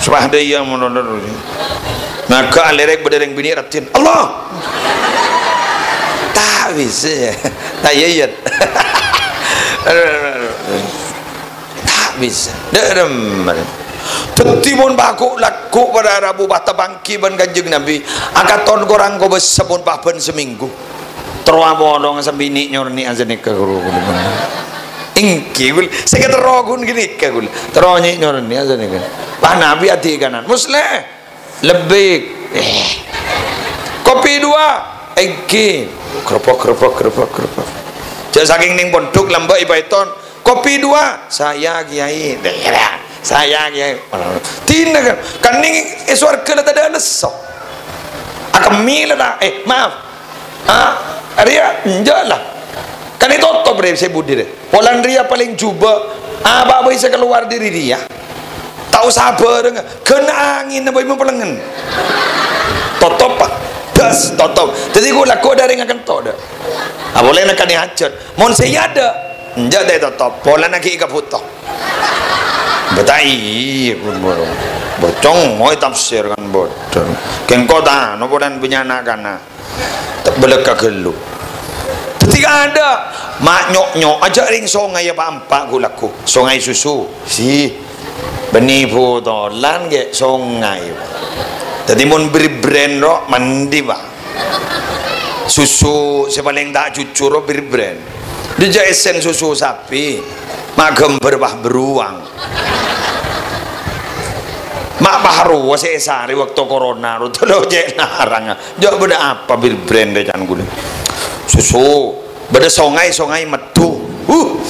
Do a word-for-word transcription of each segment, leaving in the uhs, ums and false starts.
Sembah dâ' iyâ mono terros. Naga alèrèk bâdâ rèng binè' raddhin. Allah! Ta' bisa. Ta' iyâ, iyâ. Ta' bisa. Dâ' remma. Dhâddhi mon paku lagghu' para rabu pas tapangghi bân Kanjeng Nabi, akaton korang kobâsa pon pas bân samènggu. Terro apolong sè binè' nyornè'a sanèka, ghuru. Èngghi, ghul. Sè katerro ghun ghânèka, ghul. Terro nyè' nyornè'a sanèka. Pas Nabi adikanan. Musleh. Lebbi. Eh. Kopi dua. Èngghi. Grebek, grebek, grebek, grebek. Jhâ' sakèng neng pondhuk lambâ' èpaèton. Kopi dua. Saya, Kiai. Saya, Kiai. Dinah kan. Kan neng è sowarghâ la tadâ' lesso. Akemmè la ta'. Eh, maaf. Ah, rèya enjâ' la. Kan ètotop rè sè budi rè. Polana rèya palèng jhubâ'. Apa bhâi sè kalowar dâri rèya. Ta' osa bhâreng. Ghân angènna bhâi mapelengngen. Totop, Pak. Das, totop. Dhâddhi ghu-, lagghu' dâri ngakan to', dâ'. Apolè nèka nè hajat. Mon sè èyadâ', enjâ' ta' ètotop. Polana ghi' èkabhuto. Bâta iyâ, pon bârâ. Bocong, ngoy tafsir kan bodhâ. Kèng kotana, polana bânnya'na kana. Tebbelek ka ghâllu. Dhâddhi kaadâ', ma' nyo'-nyo' ajâ' rèng songay apa empa' ghu-, lagghu'. Songay susu, si. Bânnè botolan ghi' songay. Dhâddhi mon bir-brand ro, mandi, Pak. Susu sè palèng ta' jujur ro bir-brand. Dâjâ èssèn susu sapi. Ma' ghâmbhâr pah beruang. Ma' pah rowa sè èsarè bâkto korona ro, tolo cè' narang. Jhâ' bâdâ apa bir-brand rè can ghulâ. Susu. Bâdâ songay, songay meddu. Huh.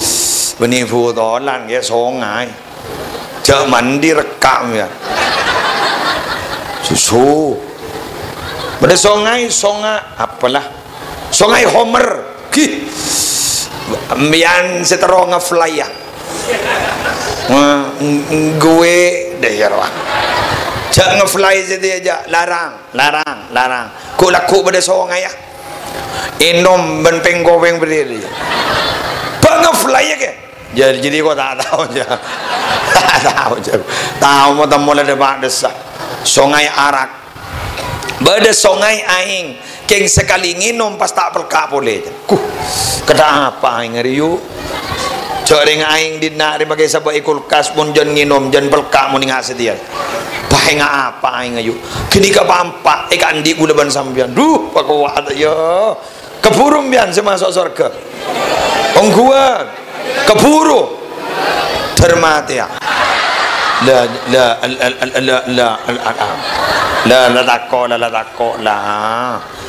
Bânnè botolan ghi' songay. Jhâ' mandi rekka' mèya. Susu. Bâdâ songay, songa-, apalah. Songay Homer. Ghi. Mbiyan sè terro nge-fly, ya. Nge-, ng-, ng-, gue deh, ya, roh. Jhâ' nge-fly sè dâjâ, larang, larang, larang. Ghu-, lagghu' bâdâ songay, ya. Ènom bân pèng-kopèng bâriyâ. Bâ' nge-fly, ya, kè? Jâ-, jadi kok ta' tao, jâ. Ta' tao, jâ. Tao, mo-, temmo la dâpa' dessa. Songay arak. Bâdâ songay aèng, kèng sakalè ngènom pas ta' pelka' polè. Kuh, kadâ' apa aèng arè, yu? Jhâ' rèng aèng dinna' rè makè sabâ' è kulkas, mon jân ngènom, jân pelka' mon ènga' satèya. Bâ, ènga' apa aèng, yu? Ghânèka pampa' è ka'andi' ghulâ bân sampèyan. Duh, pakowat, ya. Kabhuru mbiyan sè maso' sowarghâ. Ongghuwân. Kabhuru. Dâr matèya. La, la, al, al, al, al, la, la, al, al, al. La, la tako', la, la tako', la.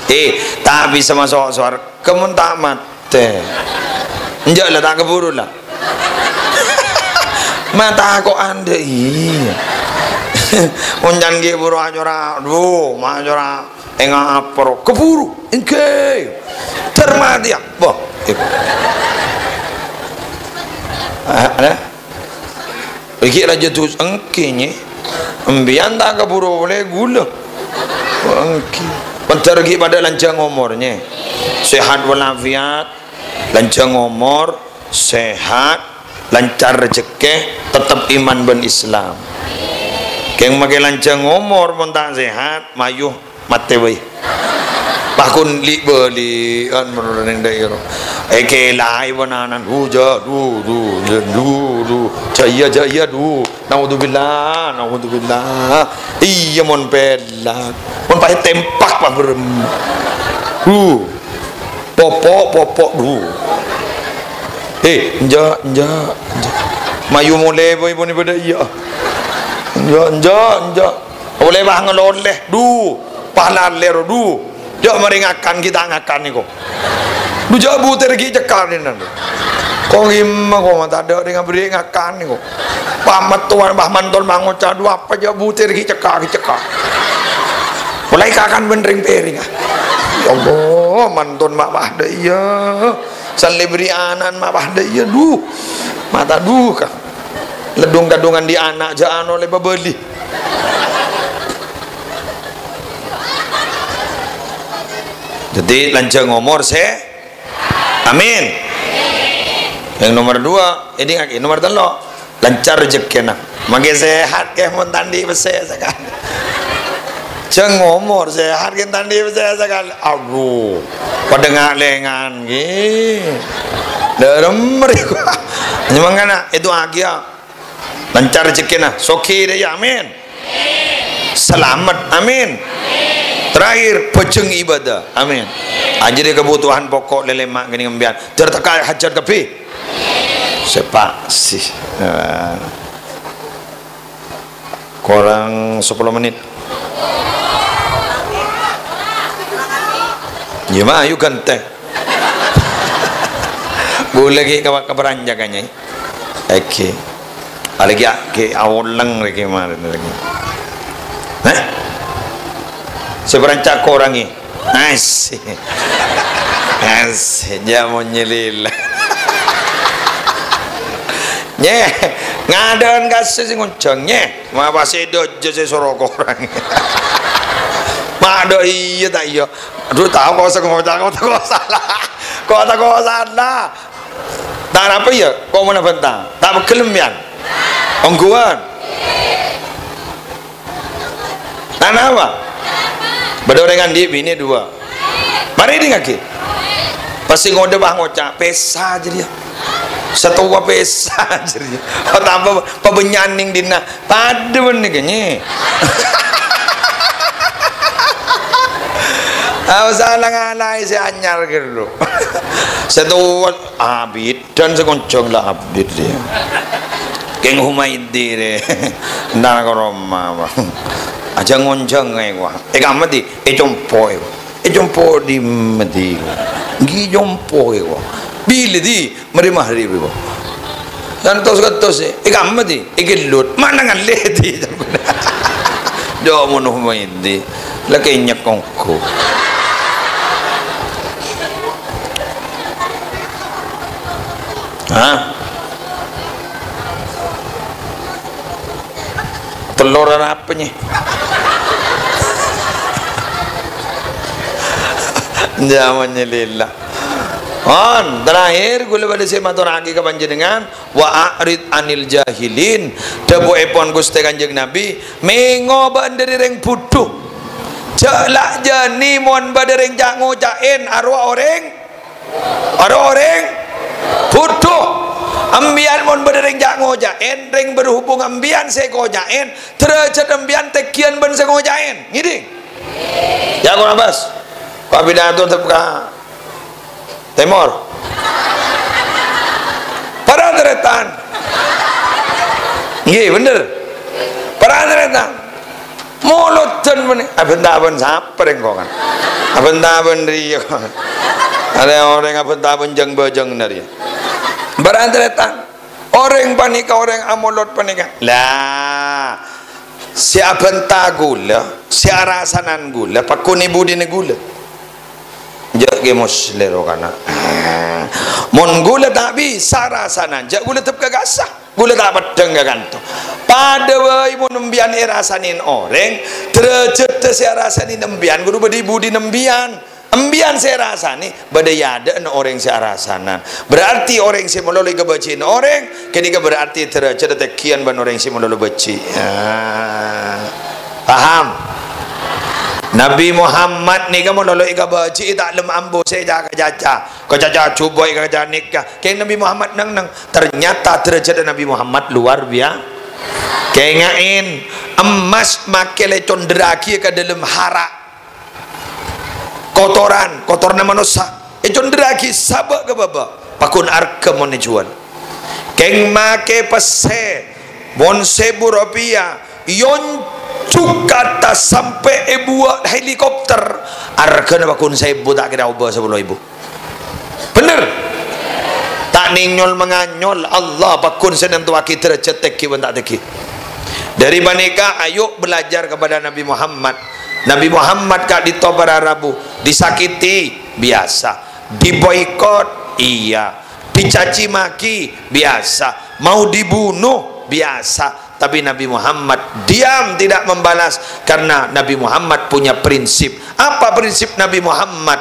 Eh, ta' bisa maso' sowarghâ mon ta' matè. Enjâ' la, ta' kabhuru la. Ma' tako' andâ', iyâ. Oncan ghi' buru acora', duh, ma' acora'. Ènga' apa ro? Kabhuru, èngghi. Dâr matèya. Wah, èk-, ah, eh? Èngghi rajâ dus èngghi, nyè. Embiyan ta' kabhuru polè ghulâ. Wah, èngghi. Mandhâr ghi' padâ lanjhâng omor, nyè. Sehat walafiat, lanjhâng omor, sehat, lancar rejhekkè, tettep iman bân Islam. Kèng makè lanjhâng omor mon ta' sehat, mayu matè bhâi. Pakon li'-bâli'ân mènoro neng dhâ'èra. Èkèlaè bân anan, du, jâ, du, du, jâ, du, du. Jâ iyâ, jâ iyâ, du. Naudzubillah, naudzubillah. Iyâ, mon pèlak. Mon pas ètempak, pas berem. Du. Popo', popo', du. Eh, enjâ', enjâ', enjâ'. Mayu molè bhâi pon è bâdâ iyâ. Enjâ', enjâ', enjâ'. Olè pas ngalolè, du. Pas lalèr, du. Jâ' marè ngakan ghi' ta' ngakan nèko. Du jâ' butèr ghi' cekka' nènan. Ko' ghimma ko' ma' tadâ' rèng abherri' ngakan nèko. Pamettowan, pas manton mangoca', du apa jâ' butèr ghi' cekka', ghi' cekka'. Polè kakan bân rèng-pèrèng, ah. Ya Allah, manton ma' padâ iyâ. San lè bherri' anan ma' padâ iyâ, du. Mata du ka. Leddhung-kaddhungan di' ana' jâ' ano lè pabâli. Dhâddhi, lanjhâng omor sè, amin. Yang nomor dua, èdingngaghi, nomor tello', lancar rejekkèna. Mangkè sehat kè mon ta' andi' pèssè sakalè. Jhâng omor sehat kè ta' andi' pèssè sakalè. Aduh, padâ nga'-lèngan ghi. Dârem rèko. Nyamangkana èdu'aaghi ya. Lancar rejekkèna, soghi dâ' iyâ, amin. Salamet, amin. Terakhir, bhâjheng ibadah, amin. Ajâriyâ kabhutowan pokok lèlèma' kènè' sampèyan. Jhâr tekka hajat kabbhi. Sèpa' sih. Nah. Korang sapolo menit. Iyâ, ma', ayo ganteng. Bulâ ghi' ka, ka perancakannya. Oke. Alègi, ghi' awoleng lagi kemarin lagi. Hah? Sè perancak korang ghi'. Asik. Asik, jhâ' mon nyèlèla. Nyè, ngadhân ka sè ngonjhâng, nyè. Ma' pas sè dâjâ sè soro korang. Ma' dâ' iyâ ta' iyâ. Aduh, tao kok sè ngoca' kok tako' sala. Kok tako' sala. Ta' napa iyâ? Kok mon bhânta? Ta' pegghel sampèyan? Ongghuwân. Ta' napa? Bâdâ orèng andi' binè duwâ'. Marè èdingngaghi. Pas sè ngodâ pas ngoca', "Pèsa jârèya." Sè towa pèsa jârèya. Tambâ pabânnya'an nèng dinna'. Padâ bân nèka, nyè. Aosa la ngalaè sè anyar ghâllu. Sè towa abit. Dan sè ngonjhâng la abdhit rè. Kèng Humaidi rè. Ntar ka roma, Bang. Ajâ ngonjhâng aè, wah. È kamma dhi? È compo'è, wah. È compo' dimma dhi? Ghi' compo'è, wah. Bilâ dhi? Marè maghrib, wah. Kantos-kantos, è kamma dhi? È kellut. Ma' nangallè dhi? Jhâ' mon Humaidi. La kènyek ongghu. Hah? Tellor arapa, nyè? Jhâ' mon nyèlèla. On, terakhir, kaulâ bâdâ sè matorraghi ka panjhennengngan, "Wa a'rid 'anil jahilin." Dhâbuèpon Ghustè Kanjeng Nabi, "Mèngo bâ'na dhâri rèng budhu. Jhâ' la jhâni mon bâdâ rèng ca'-ngoca'èn arowa orèng Orèng-orèng budhu. Empèyan mon bâdâ rèng ca'-ngoca'èn, rèng berhubung empèyan sè èkoca'èn, dârâjhât empèyan tènggiyân bân sè ngoca'èn. Ngèdhing? Ya, kok abas. Pak pidato tep ka tèmor. Para tarètan. Ngghi, bhender. Para tarètan. Molodhân mènè, abhânta bân sapa rèng kok kan? Abhânta bân rèya kok. Arè orèng abhânta bân jâng-bâjâng narèya. Bârâng tarètan. Orèng panèka, orèng amolod panèka. Lah, sè abhânta ghulâ, sè arasanan ghulâ, pakon è budina ghulâ. Jhâ' ghi' moslè ro kana'. Mon ghulâ ta' bisa arasanan, jhâ' ghulâ tep ka kassa'. Ghulâ ta' peddhâng ka kanto. Padâ bhâi mon empèyan èrasanè orèng, dârâjhâddhâ sè arasanè empèyan kodhu bâdâ è budina empèyan. Empèyan sè èrasanè, bâdâ è adâ'na orèng sè arasanan. Berarti orèng sè malolo èkabâji'na orèng, kènèka berarti dârâjhâddhâ tènggiyân bân orèng sè malolo bâji'. Ah. Paham? Nabi Muhammad nèka malolo èkabâji'i ta' lem ambu sè ècaca-caca. Kacaca jubâ' èkaca nèka. Kèng Nabi Muhammad neng-neng. Ternyata dârâjhâddhâ Nabi Muhammad luar bia-, Kaènga'è, emmas makè la èconderraghi ka dâlem hara'. Kotoran, kotorna manossa. Èconderraghi sabâ' ka bâbâ. Pakon arghâ mon èjhuwâl. Kèng makè pèssè, mon sèbu ropèya, èonjhuk ka attas sampè' èbuwâ' helikopter. Arghâna pakon sèbu ta' kèra obâ sapolo èbu. Bhender? Ta' nèng nyol-manganyol, Allah pakon sè nantowaghi dârâjhât tèngghi bân ta' tèngghi. Dâri panèka, ayo belajar kepada Nabi Muhammad. Nabi Muhammad ka'dinto para rabu, disakiti, biyasa. Diboikot, iyâ. Dicaci maki, biyasa. Mau dibunuh, biyasa. Tapi Nabi Muhammad diam, tidak membalas, karena Nabi Muhammad punya prinsip. Apa prinsip Nabi Muhammad?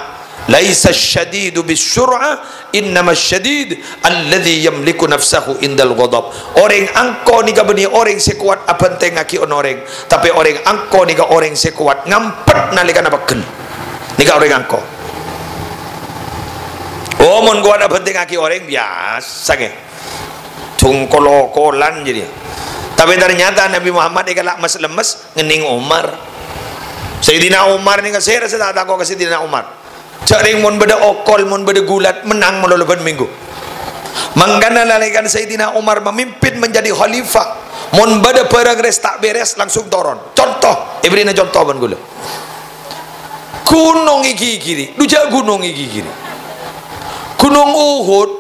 "Laisa syadidu bisyur'ah, "Innamasy syadid alladzi yamliku nafsahu indal ghadab." Orèng angko nèka bânnè orèng sè kowat abhântèngngaghi onorèng, tapè orèng angko nèka orèng sè kowat ngampet nalèkana pegghel. Nèka orèng angko. Oh, mon kowat abhântèngngaghi orèng, biyasa kè. Jhung kol-okolan jârèya. Tapè ternyata Nabi Muhammad èkala' mes-lemmes ngennèng Umar. Sayyidina Umar nèka sèra sè ta' tako' ka Sayyidina Umar. Jhâ' rèng mon bâdâ okol, mon bâdâ gulat, mennang malolo bân mènggu. Mangkana nalèkana Sayyidina Umar memimpin menjadi khalifah, mon bâdâ bârâng rès ta' bèrès, langsung toron. Conto, èbèrri'na conto bân kaulâ. Ghunong èghighiri, dhu jhâ' ghunong èghighiri. Ghunong Uhud,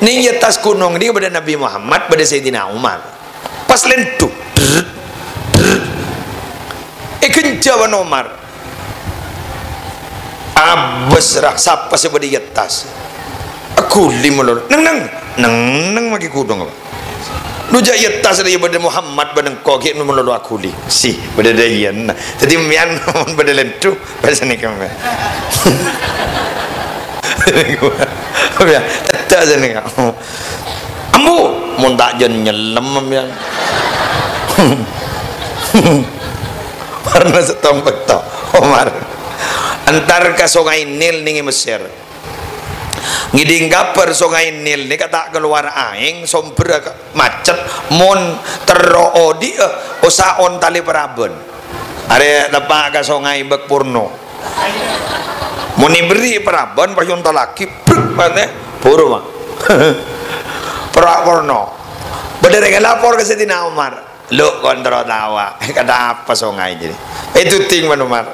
nèng è attas ghunong nèka bâdâ Nabi Muhammad, bâdâ Sayyidina Umar. Pas lèndhu. Èghânjhâ bân Umar. Abâs ra, sapa sè bâdâ è attas? Aghuli malolo. Neng, neng. Neng, neng maghi ghunong apa? Dhu jhâ' è attas rèya bâdâ Muhammad bân engko' ghi' malolo aghuli. Si, bâdâ dâ' iyâ. Dhâddhi, mèyan mon bâdâ lèndhu, pas nèka, mè. Ya, tedhâ' sè nèka. Ambu, mon ta' jân nyellem, mèyan. Marèna sèttong bâkto, Umar. Entar ka Songay Nil nèng è Mesir. Ngèdhing kabhâr Songay Nil nèka ta' kalowar aèng, sombherra ka-, macet, mon terro odi'â, osa ontallè parabân. Arè teppa' ka songay bâk porno. Mon èbèrri' parabân, pas èontallaghi, bruk, patè, buru, ma. Pera' porno. Bâdâ rèng lapor ka Sayyidina Umar. Lo' kon terro tawa, kata apa songay jârèya? Èdhuting bân Umar.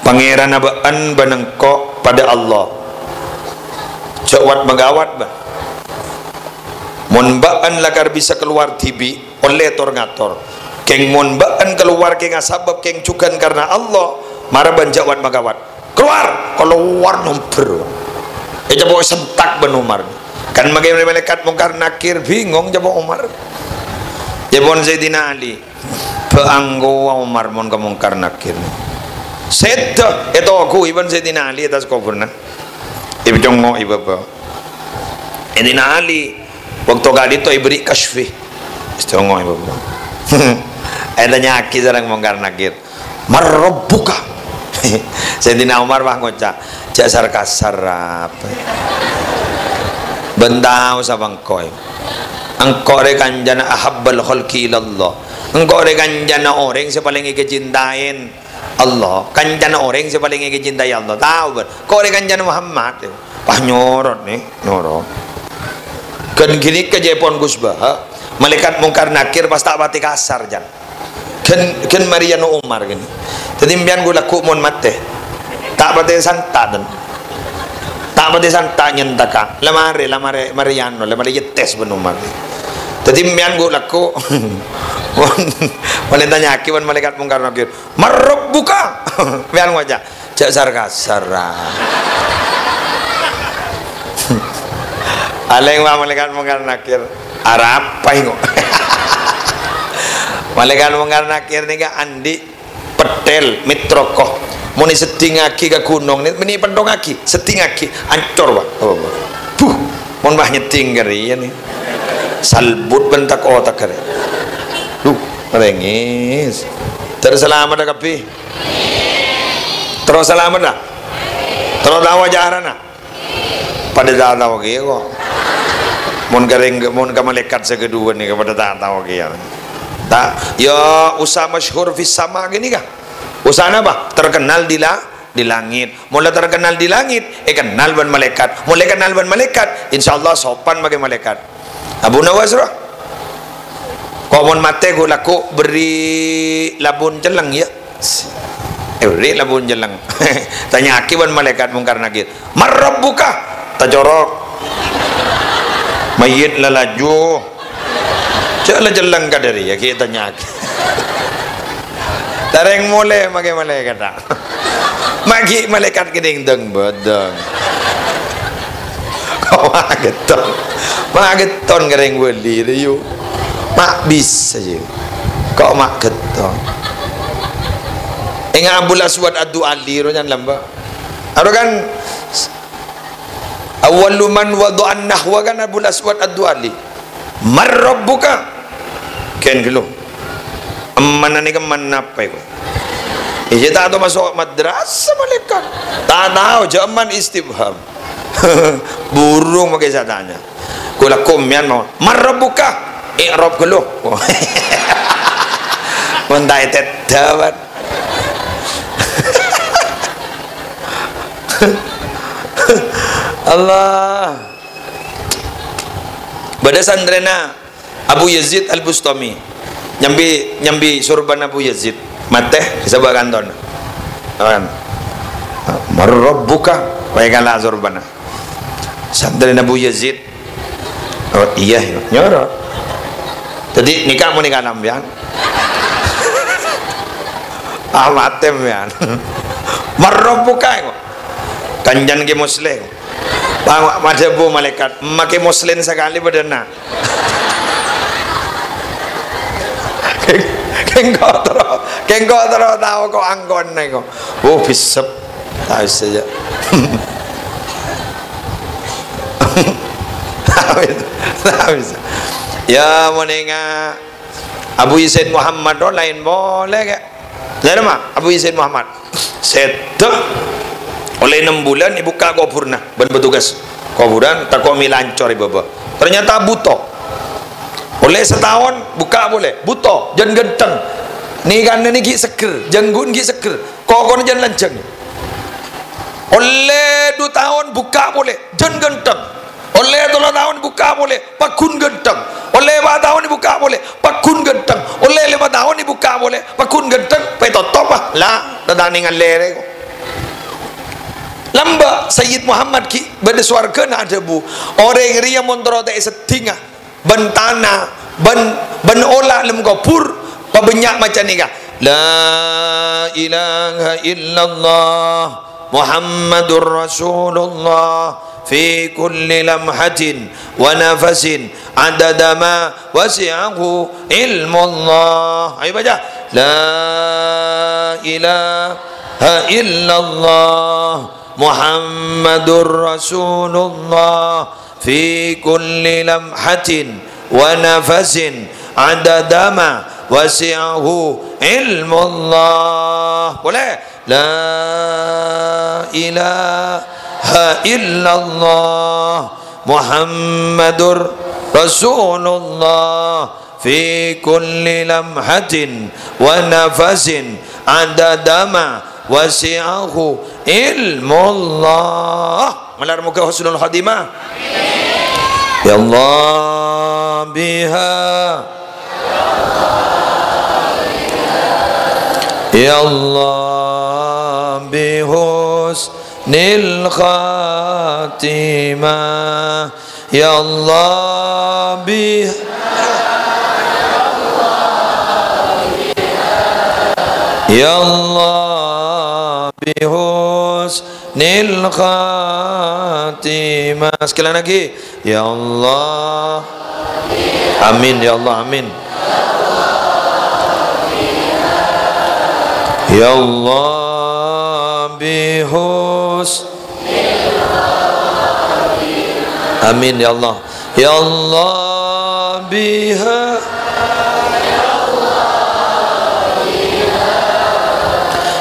Pangèranna bâ'ân bân engko' padâ Allah. Jhâ' wat-magawat, bân. Mon bâ'ân lakar bisa kalowar dhibi', ollè tor-ngator. Kèng mon bâ'ân kalowar kèng asabâb kèng jhughân karna Allah, mara bân jhâ' wat-magawat. Kalowar, kalowar nyombher. Ècapo' sentak bân Umar. Kan maghi malaèkat Mungkar Nakir bingung, capo' Umar. Èpon Sayyidina Ali. Bâ' angkowa Umar mon ka Mungkar Nakir. Sèdhâ ètoghuwi bân Sayyidina Ali è attas kobhurrâ. Èpècongngo'è bâbâ. Sayyidina Ali, bâkto ka'dinto èbèrri' kasyfi. Èstongo'è bâbâ. Ètanya'aghi sareng Mungkar Nakir. "Man rabbuka?" Sayyidina Umar pas ngoca', "Jhâ' sar-kasar, Rab. Bân tao sapa engko'. Engko' rè kancana ahabbal khalqi ilallah. Engko' rè kancana orèng sè palèng èkacintaè Allah. Kancana orèng sè palèng èkacintaè Allah. Tao, bân. Engko' rè kancana Muhammad." Pas nyorot, nè, nyorot. Ghân ghânèka jhâ' èpon Gus Baha. Malaèkat Mungkar Nakir pas ta' patè kasar, jân. Ghân, ghân marèna Umar ghânèka. Dhâddhi, sampèyan ghu' lagghu' mon matè. Ta' patè santa', ten. Ta' patè santa' nyentaka. La marè, la marè, marè èano, la marè ètes bân Umar. Dhâddhi, sampèyan ghu' lagghu'. Mon, mon ètanya'aghi bân malaèkat Mungkar Nakir. "Man rabbuka?" Sampèyan ngoca', "Jhâ' sar-kasar, Rab." Alèng wa malaèkat Mungkar Nakir. "Arapa engko'?" Malaèkat Mungkar Nakir nèka andi' pettèl, mètroko. Mon èseddingngaghi ka ghunong, nè, mènè pènthongngaghi, seddingngaghi, ancor, Pak. Buh, mon pas nyedding ka rèya, nè. Salbut bân tak-otak ka rèya. Duh, marèngès. Terros salamet kabbhi. Terros salamet, ah. Terros tao ajaranna. Padâ ta' tao kèya, kok. Mon ka rèng-, mon ka malaèkat sè kaduwâ nèka padâ ta' tao kèya. Ta', ya, usa masyhur fis sama ghânèka. Usa napa? Terkenal di la-, di langit. Mon la terkenal di langit, èkennal bân malaèkat. Mon la èkennal bân malaèkat, insyaallah sopan maghi malaèkat. Abu Nawas, roh. Kok mon matè ghu' lagghu' bherri' labun celleng, ya? Èbherri' labun celleng. Tanya'aghi bân malaèkat Mungkar Nakir. "Man rabbuka?" Tacorok. Mayyit la laju. Jhâ' la celleng ka dâri, ya, ghi' tanya'aghi. Tarèng molè maghi malaèkat, ta'? Maghi malaèkat kènèng dâng-bâdâng. Kok ma' ghetton? Ma' ghetton ka rèng wali rèya. Ma' bisa jiyâ. Kok ma' ghetton? Enga' Abul Aswad Ad-Du'ali ro nyang lambâ'. Aro kan Awwalu man wada'an nahwa kan Abul Aswad Ad-Du'ali. "Man rabbuka?" Kèng ghâllu. Emman nèka emman napa iku? Iyâ, ta' tao maso' madrasah malaèkat. Ta' tao, jhâ' emman istifham. Burung makè satanya. Kaulâ komian mau. "Man rabbuka?" I'rab ghâllu. Mon ta' ètèdhâ, Pak. Allah. Bâdâ santrèna Abu Yazid Al-Bustami. Nyambi, nyambi sorbhâna Abu Yazid. Matè, èsabâ' kantona. Kan? "Man rabbuka?" Wèngala sorbhâna. Santrèna Abu Yazid. "Oh, iyâ, iyâ." Nyoro. Dhâddhi, nèka mon nèka sampèyan. Ah, matè sampèyan. "Man rabbuka?" Kancana Kè Musleh. Pa-, madhâbu malaèkat, "Makè Muslin sakalè bâdâna." Kèng-, kèngko' terro, kèngko' terro tao ko' angkon nèko. Oh, bisep. Ta' bisa, yâ. Ta' bisa, ta' bisa. Yâ, mon ènga' Abu Yazid Muhammad rowa laèn polè, Kè. Saèra ma', Abu Yazid Muhammad. Sèdhâ. Ollè ennem bulân èbukka' kobhurrâ bân petugas kobhurân, tako' mè' lancor è bâbâ. Ternyata buto. Ollè sataon, bukka' polè. Buto, jân ghântheng. Nèkana nè ghi' seggher, jângghuna ghi' seggher. Kokona jân lanjhâng. Ollè du taon, bukka' polè, jân ghântheng. Ollè tello taon bukka' polè, pagghun ghântheng. Ollè empa' taon bukka' polè, pagghun ghântheng. Ollè lèma taon bukka' polè, pagghun ghântheng. Pètotop, ah. La, ta' nèngalè rè, ko'. Lambâ' Sayyid Muhammad ghi' bâdâ sowarghâna adhâbu, "Orèng rèya mon terro ta' èseddhinga bân tana, bân, bân ola' lem kobhur, pabânnya' maca nèka, 'La ilaha illallah Muhammadur Rasulullah fi kulli lamhatin wa nafasin adada ma wasi'ahu ilmullah.'" Ayo baca, "La ilaha illallah Muhammadur Rasulullah fi kulli lamhatin wa nafasin adada ma wasi'ahu ilmullah." Polè. "La ilaha illallah Muhammadur Rasulullah fi kulli lamhatin wa nafasin adada ma wasi'ahu ilmullah." Malar moghâ husnul khatimah. Ya Allah, biha. Ya Allah, bi husnil khatimah. Ya Allah, bi-, ya Allah, bi husnil khatimah. Sekali lagi. Ya Allah. Amin, ya Allah, amin. Ya Allah, bi hus-, amin, ya Allah. Ya Allah, biha.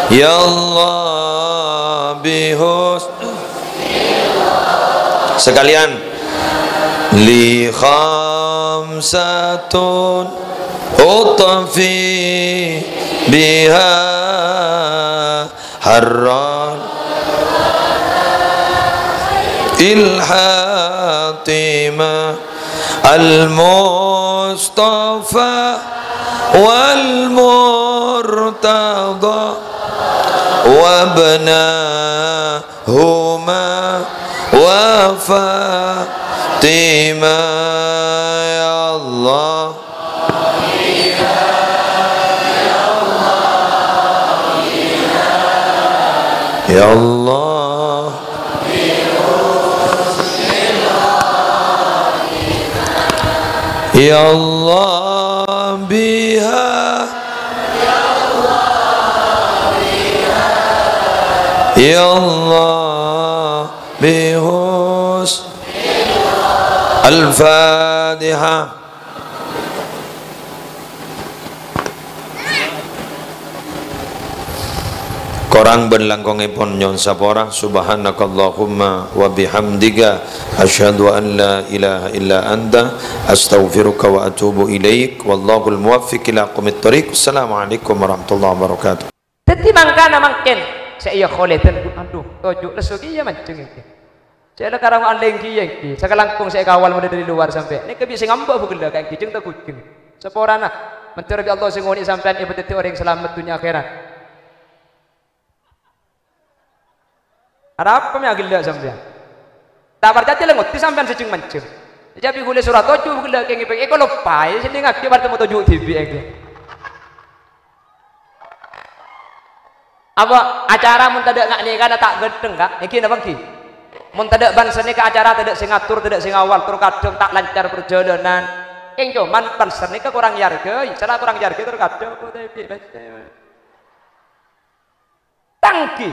Ya Allah, bihus-, sekalian. Li khamsatun utfi biha harran il hatima. Al-Mustafa wal Murtada wabnahuma wa Fatima. Ya Allah. Ya Allah. Ya Allah, biha. Ya Allah, bihus-, Al-Fatihah. Korang bân langkongèpon nyo'on sapora. Subhanakallahumma wa bihamdika, asyhadu an la ilaha illa anta, astaghfiruka wa atubu ilaik. Wallahul muwaffiq ila aqwamit thoriq. Assalamualaikum warahmatullahi wabarakatuh. Dhâddhi mangkana mangkèn sè èyakholadan, adhu, toju' lesso kèya manjheng ènggi. Sè la karango'an lèngghi ènggi, sakalangkong sè èkawal molaè dâri lowar sampè'. Nèka bi' sè ngambâ' bu ghellâ' kaènggi, jhâng ta' ghujhâng. Saporana, mandhâr bi' Allah sè ngonè'è sampèyan èpadhâddhi orèng salamet dhunnya akhèrat. Arapa mè' aghellâ' sampèyan? Ta' parcajâ la ngoddi sampèyan sè jhâng-manjhâng. Èjâbi ghulâ sora toju' bu ghellâ' kèngèng pèng èkaloppaè, sè nèngaghi partemmo toju' dhibi' ènggi. Apa acara mon tadâ' nga'-nèkana ta' ghântheng, Ka'? Ènggi napa ènggi? Mon tadâ' banser nèka acara tadâ' sè ngator, tadâ' sè ngawal, tor kadhâng ta' lancar parjhâlânan. Kèng coma banser nèka korang èarghâi, sala korang èarghâi tor kadhâng. Tangghi.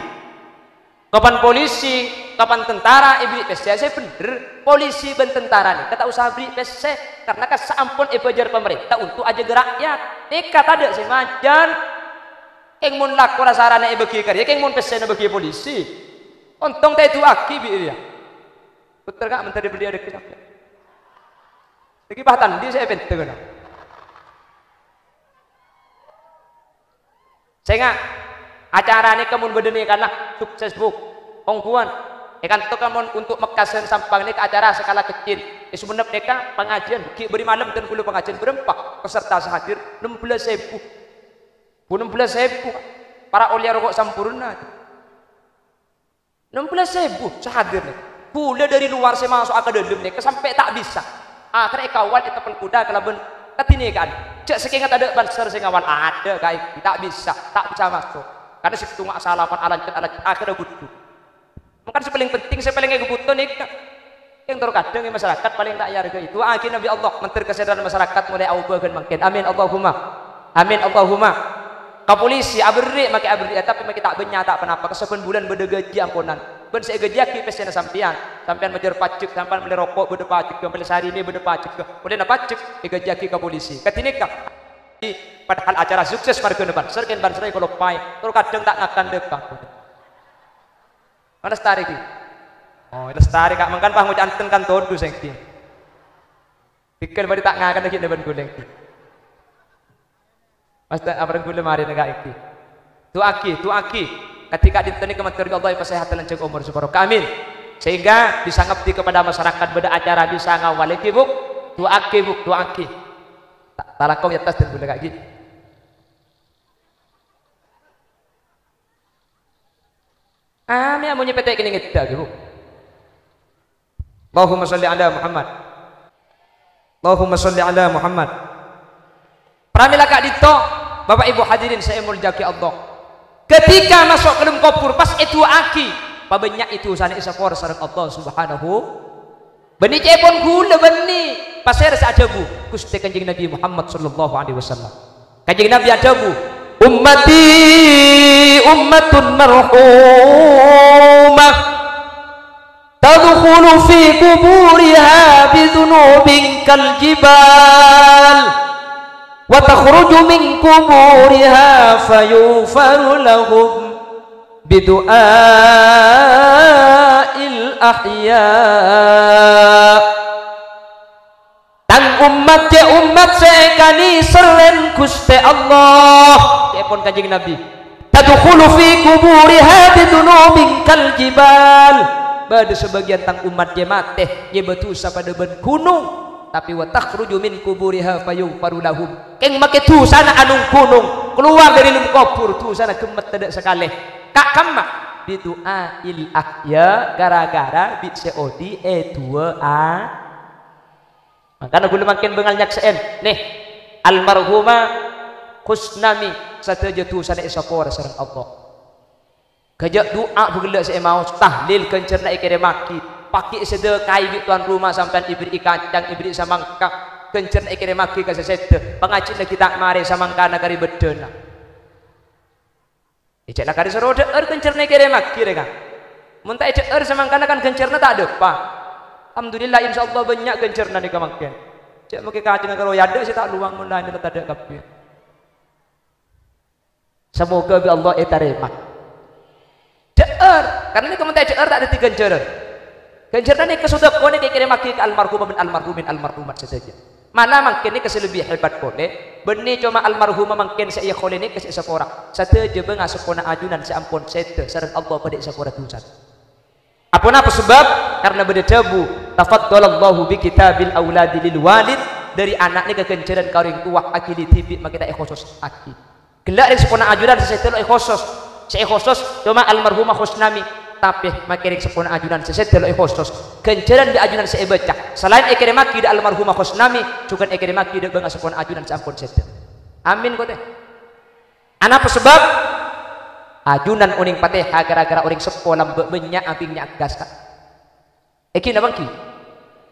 Kapan polisi, kapan tentara èberri' pèssè sè bhendher, polisi bân tentara nèka ta' osa aberri' pèssè, karna ka-, saampon èbâjâr pamarènta untuk ajâgâ ra'yat. Nèka tadâ' sè majân. Kèng mon lakona sarana èbâghi ka rèya, kèng mon pèssèna bâghi polisi. Ontong ta' èdu'aaghi bi' rèya. Puter, Ka', mandhâr èbelliyâ dhâggi' sampèyan. Dhâggi' pas ta' andi' sè èpènta kana. Sènga', acara nèka mon bâdâ nèkana sukses, Bu. Ongghuwân. È kanto ka mon untuk mekkasân Sampang nèka acara skala kecil. È Sumenep nèka pangajiyân ghi' bâri' malem dân ghulâ pangajiyân bârâmpa peserta sè hadir, nem bellâs èbu. Bu, nem bellâs èbu. Para' ollè roko' sampurna. Nem bellâs èbu sè hadir nèka. Ghulâ dâri lowar sè maso'a ka dâlem nèka sampè' ta' bisa. Akhèrra èkawal èteppon kuda kalabân kadhinèka'an. Jhâ' sakènga tadâ' banser sè ngawal, adâ' kaènggi, ta' bisa, ta' bisa maso'. Karna sèttonga asalapan alancet-alancet, akhèrra budhu. Mangkana sè palèng penting, sè palèng èbhuto nèka. Kèng tor kadhâng è masarakat palèng ta' èarghâi. Du'aaghi Nabi Allah, mandhâr kasèdhâna masarakat molaè aobâ ghân mangkèn. Amin, Allahumma. Amin, Allahumma. Ka polisi aberri', makè aberri', tapè makè ta' bânnya', ta' ponapa. Ka sabbhân bulân bâdâ gajhi amponan. Bân sè ègajhiyaghi pèssèna sampèyan. Sampèyan majâr pajek, sampèyan mellè roko' bâdâ pajek, mellè sarina bâdâ pajek. Polana pajek ègajhiyaghi ka polisi. Kadhinèka. Padahal acara sukses marghâna banser, kèng banserra èkaloppaè. Tor kadhâng ta' ngakan dâpa'. Mana lestari ki? Oh, lestari, Ka'. Mangkana pas ngoca' enten kan todus ènggi. Pèkkèr bâri' ta' ngakan ghi' nèbân ghulâ ènggi. Pas ta' apareng ghulâ marèna, Ka', ènggi. Du'aaghi, du'aaghi. Kadhi ka'dinto nèka mandhâr Allah èpasèhat lanjhâng omor saparo. Ka', amin. Sehingga bisa ngabdi kepada masyarakat, bâdâ acara bisa ngawal ènggi, Bu. Du'aaghi, Bu, du'aaghi. Ta', talangkong è attas dân ghulâ, Ka', ènggi. Amè amonye pete' kene ngedda' gitu. Allahumma sholli ala Muhammad. Allahumma sholli ala Muhammad. Pramila ka'dinto, Bapak Ibu hadirin sè èmolja'aghi Allah. Ketika maso' ka dâlem kobhur, pas èdu'aaghi, pabânnya'è dhusana èsapora sareng Allah Subhanahu. Bânnè ca'èpon ghulâ bânnè pasèra sè adhâbu Ghustè Kanjeng Nabi Muhammad sallallahu alaihi wasallam. Kanjeng Nabi adhâbu, "Ummati ummatun marhumah, tadkhulu fi quburiha bi dzunubin kal jibal, wa takhruju min quburiha fayughfaru lahum bi du'ail ahya." Tang ommat cè' ommat sè èkanèserrèn Ghustè Allah. Ca'èpon Kanjeng Nabi, "Tadkhulu fi quburiha bi dzunubin kal jibal." Bâdâ sabâgiyân tang ommat cè' matè ngèbâ dhusa padâ bân ghunong, tapè, "Wa takhruju min quburiha fayughfaru lahum." Kèng makè dhusana anong-ghunong, kalowar dâri lem kobhur, dhusana ghemmet tadâ' sakalè. Ka' kamma? "Bi du'ail ahya," ghârâ-ghârâ bi' sè odi' èdu'aa. Mangkana ghulâ mangkèn bângal nyaksè'è, nè, almarhumah Khusnami sadhâjâ dhusana èsapora sareng Allah. Ghâjâ' du'a ghellâ' sè èmaos, tahlil ghânjhârna èkèrèmmaghi, paghi' èsadhâkaè bi' towan roma sampèyan èberri'i kacang, èberri'i samangka, ghânjhârna èkèrèmmaghi ka sè sèdhâ, pangajhiyânna ghi' ta' marè samangkana karè bâddhâna. È, cè' la karè soro dhâ'âr ghânjhârna èkèrèmmaghi rè, kan? Mon ta' èdhâ'âr samangkana kan ghânjhârna ta' dâpa'. Alhamdulillah, insyaallah bânnya' ghânjhârânna nèka mangkèn. Jhâ' mangkèn kacèngnga karo yadâ' sè ta' lowang, mon laènna la tadâ' kabbhi. Samoga bi' Allah ètarèma. Dhâ'âr, karna nèka mon ta' èdhâ'âr ta' dhâddhi ghânjhârân. Ghânjhârânna nèka sodâko nèka èkèrèmmaghi ka almarhumah bân almarhumin, almarhumat sadhâjâ. Mala mangkèn nèka sè lebbi hebat polè, bânnè coma almarhumah mangkèn sè èkholè nèka sè èsapora. Sadhâjâ bângaseppona ajunan sè ampon sèdhâ sareng Allah padâ èsapora dhusana. Aponapa sabâb? Karna bâdâ dhâbu, "Tafaddalallahu bi kitabil auladi lil walid," dhâri ana' nèka ghânjhârân ka orèng towa, aghi li dhibi' makè ta' èkhososaghi. Ghellâ' rèng seppona ajunan sè sèdhâ lo' èkhosos. Sè èkhosos coma almarhumah Khosnami. Tapè makè rèng seppona ajunan sè sèdhâ lo' èkhosos. Ghânjhârân bi' ajunan sè èbâca. Salaèn èkèrèmmaghi dhâ' almarhumah Khosnami, jhughân èkèrèmmaghi dhâ' bângaseppona ajunan sè ampon sèdhâ. Amin, kote. Anapa sabâb? Ajunan onèng patèha ghârâ-ghârâ orèng seppo lambâ' bânnya' abingnga gas, Ka'. È ghi' napa ènggi?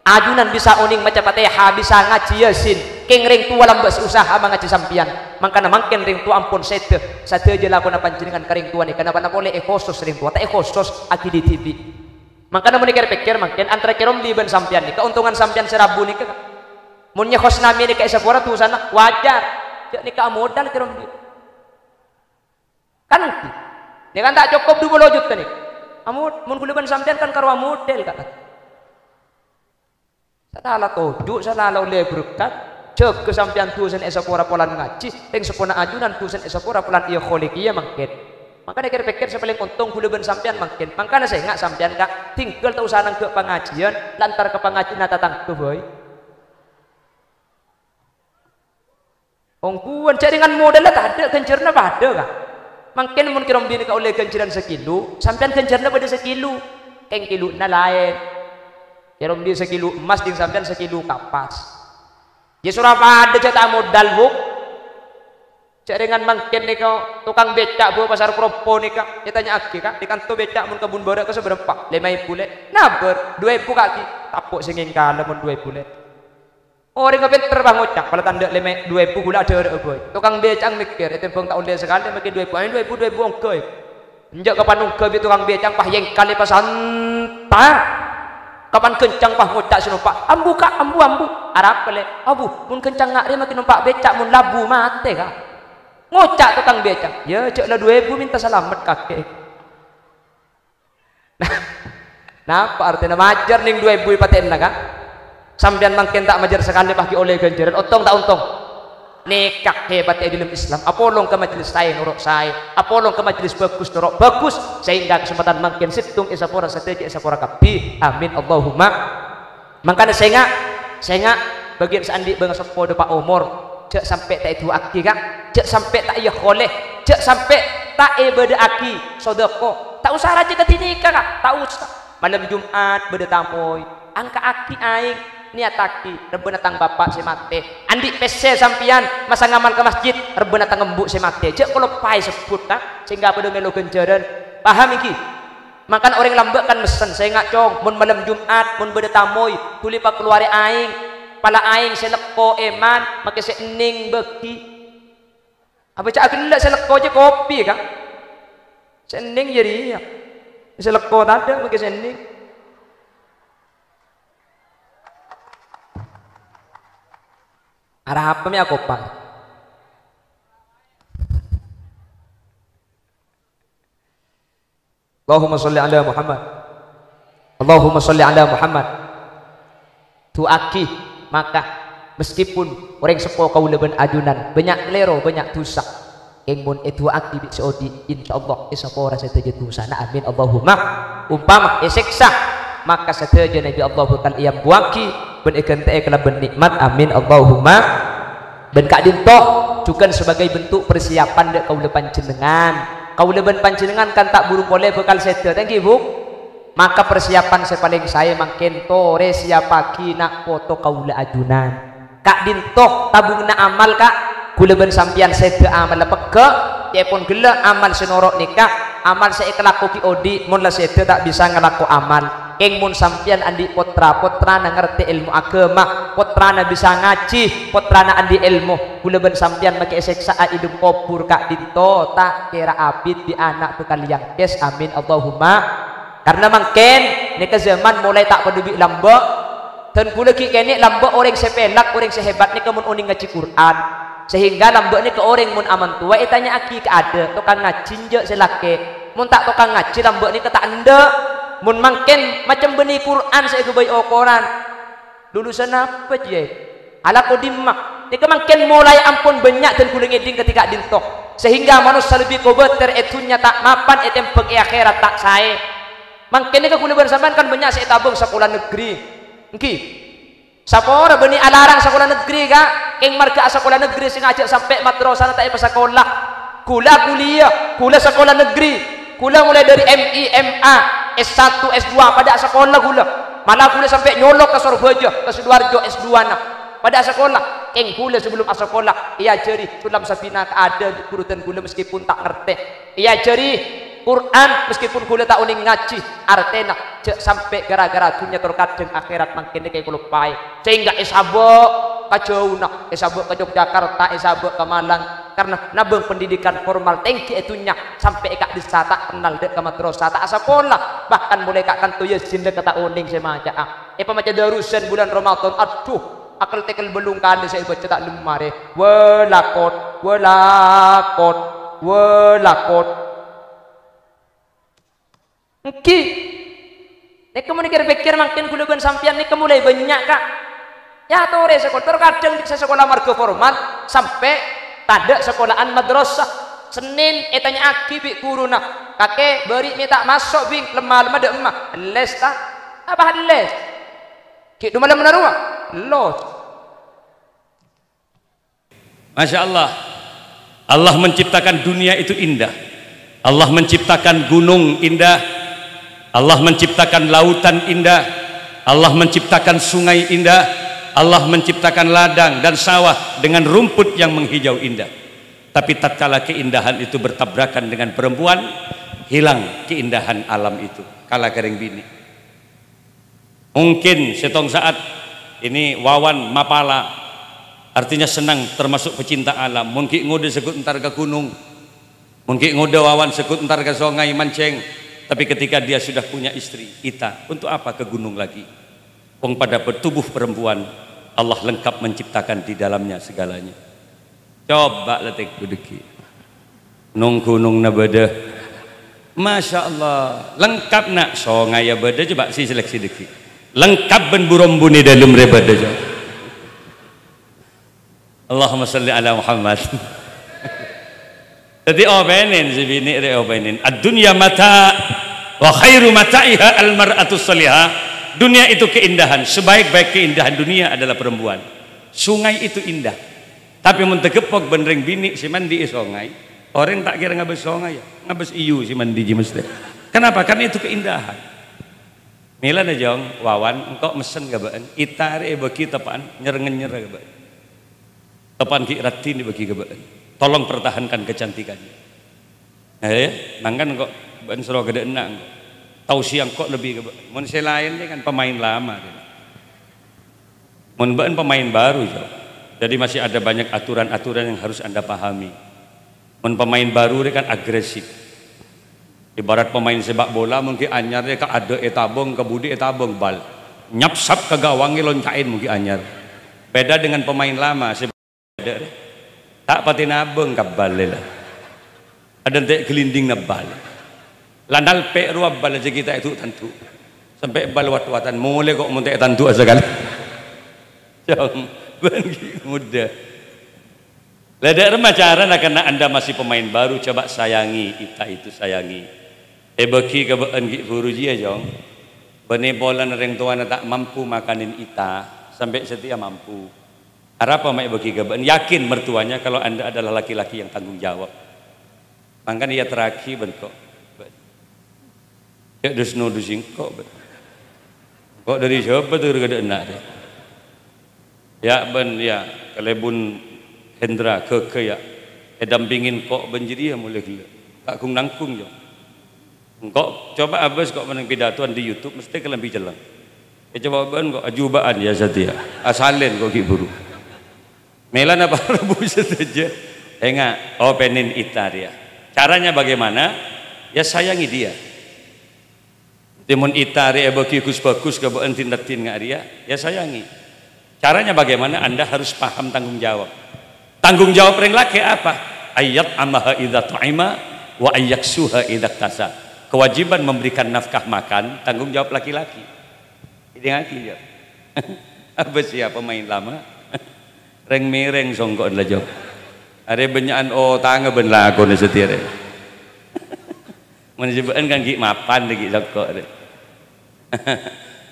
Ajunan bisa onèng maca Fatihah, bisa ngajhi Yasin. Kèng rèng towa lambâ' sè usaha mangajhi sampèyan. Mangkana mangkèn rèng towa ampon sèdhâ. Sadhâjâ lakona panjhennengngan ka rèng towa nèka napa-napa polè èkhosos rèng towa, ta' èkhosos aghi li dhibi'. Mangkana mon èkèr-pèkkèr mangkèn antara Kè Romli bân sampèyan nèka, kaontongan sampèyan sè rabu nèka, Ka'. Mon nyèkhos namè nèka èsapora dhusana, wajar. Jhâ' nèka amodal Kè Romli. Kan ngghi. Nèka kan ta' cokop du polo juta nèka. Amo-, mon ghulâ bân sampèyan kan karo amodal, Ka'. Sala la toju', sala la ollè berkat. Jâgâ sampèyan dhusana èsapora polana ngajhi, rèng seppona ajunan dhusana èsapora polana èkholè kèya mangkèn. Mangkana kèr-pèkkèr sè palèng ontong ghulâ bân sampèyan mangkèn. Mangkana sènga' sampèyan, Ka', tinggal ta' osa nangghâ' pangajiân, lantar ka pangajiânna tatangghâ bhâi. Ongghuwân, jhâ' rèng modalla tadâ', ghânjhârânna padâ, Ka'. Mangkèn mon Kè Romli nèka ollè ghânjhârân sakilo, sampèyan ghânjhârânna padâ sakilo. Kèng kiloanna laèn. Kè Romli sakilo emmas, dhing sampèyan sakilo kapas. Yâ sora padâ jhâ' ta' modal, Bu'. Jhâ' rèng mangkèn nèka tokang bèca' bâ' pasar Propo nèka, ètanya'aghi, Ka', nèka anto bèca' mon kebun bârâ' ka sabârâmpa? Lèma èbu lè'. Nabâr, duwâ èbu, Ka', ghi. Tapo' sè ngèngkala mon duwâ èbu lè'. Orèngnga pènter, bâ, ngoca', "Pola tandhâ' lèma, duwâ èbu ghulâ adhârâ'â bhâi." Tokang bèca'na mèkkèr, ètèmbhâng ta' ollè sakalè, makè duwâ èbu, ayo duwâ èbu, duwâ èbu ongghu. Enjâ' kapan ongghâ bi' tokang bèca'na pas yèngkal èpasanta'. Kapan ghâncang pas ngoca' sè nompa', "Ambu, Ka', ambu, ambu." "Arapa, Lè'?" "Abu, mon ghâncang nga' rè makè nompa' bèca', mon labu matè, Ka'." Ngoca' tokang bèca'na, "Yâ, jhâ' la duwâ èbu mènta salamet kakè." Napa artèna majâr nèng duwâ èbu èpatè'ana, Ka'? Sampèyan mangkèn ta' majâr sakalè pas ghi' ollè ghânjhârân, ontong ta' ontong? Nèka hebat è dhâlem Islam. Apolong ka majlis saè noro' saè, apolong ka majlis bhâghus noro' bhâghus, sehingga kasempadhân mangkèn sèttong èsapora sadhâjâ èsapora kabbhi. Amin, Allahumma. Mangkana sènga', sènga' bâgiyân sè andi' bângaseppo dâpa' omor, jhâ' sampè' ta' èdu'aaghi, Ka'. Jhâ' sampè' ta' èkholè, jhâ' sampè' ta' èbâdâ'âghi sodâko. Ta' osa rajâ kadhi nèka, Ka', ta' osa. Malem Jum'at bâdâ tamoy, angka'aghi aèng, nèyataghi, "Rebbhâna tang bapa' sè matè." Andi' pèssè sampèyan, masa ngamal ka masjid, "Rebbhâna tang embu' sè matè." Jhâ' kaloppaè sebbhut, Ka', sehingga padâ mèlo ghânjhârân. Paham ènggi? Mangkana orèng lambâ' kan messen, "Sènga', Cong, mon malem Jum'at, mon bâdâ tamoy, dhuli pakalowara aèng, pala aèng sè lekko èman, makè sè ennèng bâghi." Abâca'a ghellâ' sè lekko jâ kopi, Ka'. Sè ennèng jârèya. Sè lekko tadâ' makè sè ennèng. Arapa mè' akopa'? Allahumma sholli ala Muhammad. Allahumma sholli ala Muhammad. Du'aaghi, maka, meskipun orèng seppo kaulâ bân ajunan bânnya' kalèro, bânnya' dhusa, kèng mon èdu'aaghi bi' sè odi', insyaallah èsapora sadhâjâ dhusana. Amin, Allahumma. Umpama èsèksa, maka sadhâjâna bi' Allah bhâkal èambuwâghi bân èghântè'è kalabân nè'mat. Amin, Allahumma. Bân ka'dinto jhughân sebagai bentuk persiapan dâ' kaulâ panjhennengngan. Kaulâ bân panjhennengngan kan ta' buru polè bhâkal sèdhâ, ta' ènggi, Bu'? Maka persiapan sè palèng saè mangkèn torè siapaghi na' poto kaulâ ajunan. Ka'dinto tabungnga amal, Ka'. Kaulâ bân sampèyan sèdhâ amalla pegghâ', ca'èpon ghellâ' amal sè noro' nèka, amal sè èkalako ghi' odi', mon la sèdhâ ta' bisa ngalako amal. Kèng mon sampèyan andi' pottra, pottrana ngartè èlmo aghâma, pottrana bisa ngajhi, pottrana andi' èlmo, kaulâ bân sampèyan makè èsèksa'a è dâlem kobhur ka'dinto, ta' kèra abit bi' ana' bhâkal èangkès. Amin, Allahumma. Karna mangkèn, nèka jhâman molaè ta' padâ bi' lambâ', Dân kaulâ ghi' kènè' lambâ' orèng sè pèlak, orèng sè hebat nèka mon onèng ngajhi Qur'an. Sehingga lambâ' nèka orèng mon amantowa ètanya'aghi ka adâ', tokang ngajhi enjâ' sè lakè'. Mon ta' tokang ngajhi lambâ' nèka ta' endâ'. Mon mangkèn macem bânnè Qur'an sè èghâbây okoran. Lulusan apa, Jiyè? Alako dimma? Nèka mangkèn molaè ampon bânnya' dân kaulâ ngèdhing katèka dinto. Sehingga manossa lebbi kobâtèr è dhunnya ta' mapan ètèmbhâng è akhèrat ta' saè. Mangkèn nèka kaulâ bân sampèyan kan bânnya' sè ètabâng sakola negeri. Ènggi. Sapora bânnè alarang sakola negeri, Ka'? Kèng marghâ asakola negeri sè ngajhâk sampè' madrasana ta' èpasakola. Kaulâ kuliah, kaulâ sakola negeri. Kaulâ molaè dâri M I, M A, S satu, S dua, padâ asakola kaulâ. Mala kaulâ sampè' nyolok ka Sorbhâjâ, ka Sidoarjo S dua-na. Padâ asakola. Kèng kaulâ sabellum asakola, èajhâri Sullam Sabina ka adâ' ghuru dân kaulâ meskipun ta' ngartè. Èajhâri Qur'an meskipun kaulâ ta' onèng ngajhi artèna. Jhâ' sampè' ghârâ-ghârâ dhunnya tor kadhâng akhèrat mangkèn nèka èkaloppaè. Sehingga èsabâ' ka jhâuna, èsabâ' ka Yogyakarta, èsabâ' ka Malang. Karna nabâng pendidikan formal tèngghi è dhunnya, sampè' è ka'dissa' ta' kennal dâ' ka madrasah, ta' asakola. Bahkan molaè ka' kanto Yasin nèka ta' onèng sè maca'a. Èpamaca darusan bulân Ramadan, adhu, akel-tèkel bâllung kalè sè èbâca ta' lem marè. Wâ lakot, wâ lakot, wâ lakot. Ènggi. Nèka mon èkèr-pèkkèr mangkèn kaulâ bân sampèyan nèka molaè bânnya', Ka'. Èyatorè sakola, tor kadhâng sè sakola marghâ formal sampè' tadâ' sakola'an madrasah. Sennèn ètanya'aghi bi' ghuruna, "Kakè, bâri' mè' ta' maso', Bing, lem-malemma dâ' emma." "Elles, ta'?" "Apa elles?" "Ghi' du malemma rowa." "Ellos." Masya Allah. Allah menciptakan dunia itu indah. Allah menciptakan gunung indah. Allah menciptakan lautan indah. Allah menciptakan sungai indah. Allah menciptakan ladang dan sawah dengan rumput yang menghijau indah. Tapi tatkala keindahan itu bertabrakan dengan perempuan, hilang keindahan alam itu. Kala ka rèng binè'. Mungkin sèttong sa'at ini Wawan mapala, artinya senang, termasuk pecinta alam. Mon ghi' ngodâ segghut entar ka ghunong, mon ghi' ngodâ Wawan segghut entar ka songay mancèng. Tapi ketika dia sudah punya istri, Ita, untuk apa ke gunung lagi? Wong pada ber-, tubuh perempuan, Allah lengkap menciptakan di dalamnya segalanya. Coba la tèngghu dhâggi'. Nong-ghunongnga bâdâ. Masya Allah. Lengkap, na'. Songayya bâdâ, coba si seleksi dhâggi'. Lengkap bân bu-rombuna è dâlem rè bâdâ, coba. Allahumma shalli ala Muhammad. Dhâddhi opènèn si binè' rè, opènèn. "Ad-dunya mata' wa khairu mata'iha al-mar'atus shalihah." Dunia itu keindahan, sebaik-baik keindahan dunia adalah perempuan. Sungai itu indah. Tapè mon tageppok bân rèng binè' sè mandi è songay, orèng ta' kèra ngabâs songay, ya. Ngabâs èyu sè mandi jiyâ mestè. Kenapa? Karena itu keindahan. Mèlana, Jong, Wawan, engko' messen ka bâ'na, Ita rè èbâgi teppa'an nyer-ngenyer ka bâ'na. Teppa'an ghi' raddhin èbâgi ka bâ'na. Tolong pertahankan kecantikannya. Eh, mangkana engko' bâ'na soro ghâdhâ'ânna engko'. Tausiah engko' lebbi ka bâ'na. Mon sè laèn rè kan pemain lama, rè. Mon bâ'na pemain baru, Jong. Jadi masih ada banyak aturan-aturan yang harus Anda pahami. Mon pemain baru rè kan agresif. Ibarat pemain sepak bola, mon ghi' anyar rè ka adâ' ètabâng, ka budi ètabâng bal. Nyapsap ka gawang èlonca'è mon ghi' anyar. Beda dengan pemain lama, sè adâ' rè. Ta' patè nabâng ka bal rè la. Adâ' ente' glinding na bal. La nalpè' rowa bal jâ' ghi' ta' èdu-tandu. Sampè' bal wat-watan, molè ko' mon ta' ètandu sakalè. Jong, bân ghi' ngodâ. La dâ' remma carana karena Anda masih pemain baru, coba sayangi, Ita itu sayangi. Èbâgi ka bâ'na ghi' buru jiyâ, Jong. Bânnè polana rèng towana ta' mampu makanè Ita, sampè' satèya mampu. Arapa ma' èbâgi ka bâ'na? Yakin mertuanya kalau Anda adalah laki-laki yang tanggung jawab. Mangkana èyaterraghi bân ko'. Jhâ' dus-nodus engko', bân. Ko' dâri sapa tu ghâdhâ'ânna rè? Ya', bân, ya', kalèbun Hendra, ghâghâ, ya'. Èdampingin ko' bân jârèya molè ghellâ'. Ta' gung-nanggung, ya'. Engko' coba abâs ko' mennèng pidatoan di YouTube, mestè kalambhi cellèng. Ècoba bân ko' ajuba'an, ya, satèya. Asalèn ko' ghi' buru. Mèlana parbu sadhâjâ. Enga', opènèn Ita rèya. Caranya bagaimana? Ya, sayangi dia. Dhâddhi mon ita rè èbâghi ghus-bhâghus ka bâ'na din-raddhin nga' rèya, ya sayangi. Caranya bagaimana? Anda harus paham tanggung jawab. Tanggung jawab rèng lakè' apa? Ayyat amaha idza ta'ima wa ayyaksuha idza tasa. Kewajiban memberikan nafkah makan, tanggung jawab laki-laki. Èdingngaghi, ya. Apa siapa main lama? Rèng-mèrèng songko'na la, Jong. Arè bânnya'an otangnga bân lakona satèya rè. Mon sè bâ'na kan ghi' mapan, ghi' songko' rè.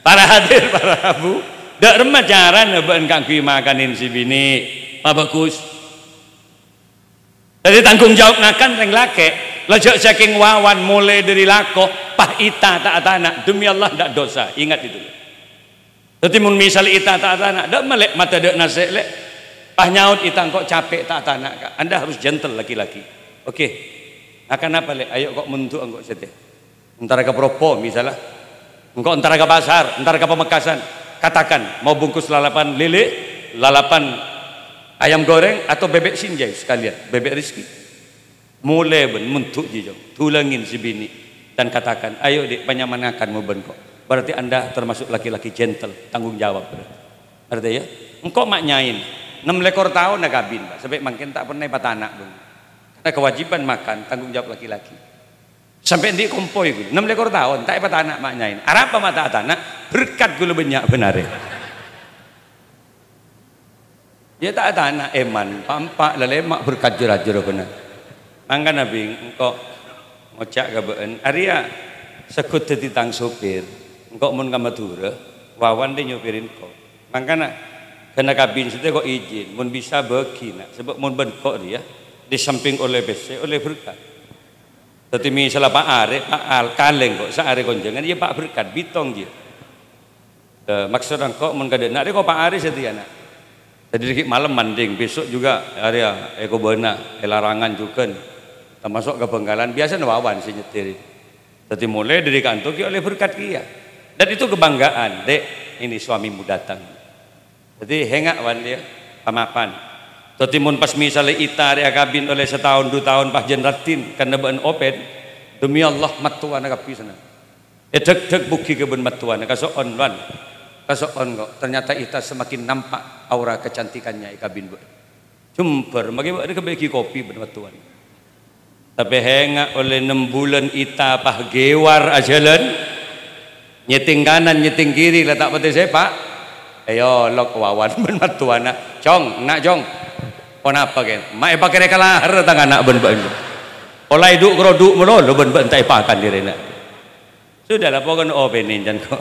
Para hadir, para rabu, dâ' remma carana bâ'na kaangghuy makanè sè binè'? Pabhâghus. Dhâddhi tanggung jawab ngakan rèng lakè', la jhâ' sakèng wawan molaè dhâri lako, pas ita ta' atana', demi Allah ndak dosa. Ingat itu. Dhâddhi mon misal ita ta' atana', dâ' mèlè matè dâ' nasè', Lè'. Pas nyaot ita, "Engko' capè' ta' atana', Ka'." Anda harus gentle laki-laki. "Oke. Ngakan apa, Lè'?" "Ayo, ko' mondu' engko' satèya." Entara ka Propo, misalnya. Engko' entara ka pasar, entara ka Pamekasan. Katakan, "Mau bungkus lalapan lele, lalapan ayam goreng, atau bebek sinjai sekalian, bebek Rizki." Molaè bân mondu' jiyâ, Jong. Dulângin sè binè' dan katakan, "Ayo, Dek, panyaman ngakan mon bân ko'." Berarti Anda termasuk laki-laki gentle, tanggung jawab berarti. Ngartè, ya? Engko' ma' nyaèn, ennem lèkor taon akabin, Pak. Sampè' mangkèn ta' pernah èpatana', bân. Karena kewajiban makan, tanggung jawab laki-laki. Sampè' andi' kompoy, ghun? Ennem lèkor taon, ta' èpatana' ma' nyaèn. Arapa ma' ta' atana'? Berkat ghulâ bânnya' bân arè. Ya ta' atana', èman, pa'-empa', lalèma' berkat jur-ajur bânna. Mangkana, Bing, engko' ngoca' ka bâ'na, arèya segghut dhâddhi tang sopir, engko' mon ka Madhurâ, Wawan dhâddhi nyopèrè engko'. Mangkana, ghânna kabin satèya ko' ijin, mon bisa bâghi, na', sabâ' mon bân ko' rèya, di samping ollè pèssè, ollè berkat. Dhâddhi, misalla pa' arè, pa' al-, kalèng ko', saarè konjhângan, iyâ pa' berkat, bitong jiyâ. Eh, maksod engko' mon kadhâ' na' rè ko' pa' arè satèya, na'. Dhâddhi, rèki malem manding, besok juga arèya èkobâna, è larangan jhughân. Termasuk ka Bangkalan, biyasana Wawan sè nyetèrè. Dhâddhi, molaè dhâri kanto ghi' ollè berkat kèya. Dan itu kebanggaan, "Dek, ini suamimu datang." Dhâddhi, hènga', Wan, ya, pamapan. Dhâddhi, mon pas misalla ita rè akabin ollè sataon, du taon, pas jân raddhin, karna bâ'na open, demi Allah, mattowana kabbhi senneng. Èdhâk-dhâk bughi ka bân mattowana, "Kaso'on, Wan. Kaso'on, ko'. Ternyata ita semakin nampak aura kecantikannya è kabin bâ'na." Jembhâr, maghi bâ'na kabâghi kopi bân mattowana. Tapè hènga' ollè ennem bulân ita pas ghewar ajhâlân. Nyètèng kanan, nyètèng kiri, la ta' patè sèpa'. Èolok Wawan bân mattowana. "Jong, na', Jong. Ponapa kèn? Ma' èpakarè ka lahèr tang ana' bân bâ'na. Pola èdhu'-karodhu' malolo bân bâ'na ta' èpakan dhinèna." Sudahlah, pokokna opènè, can, ko'.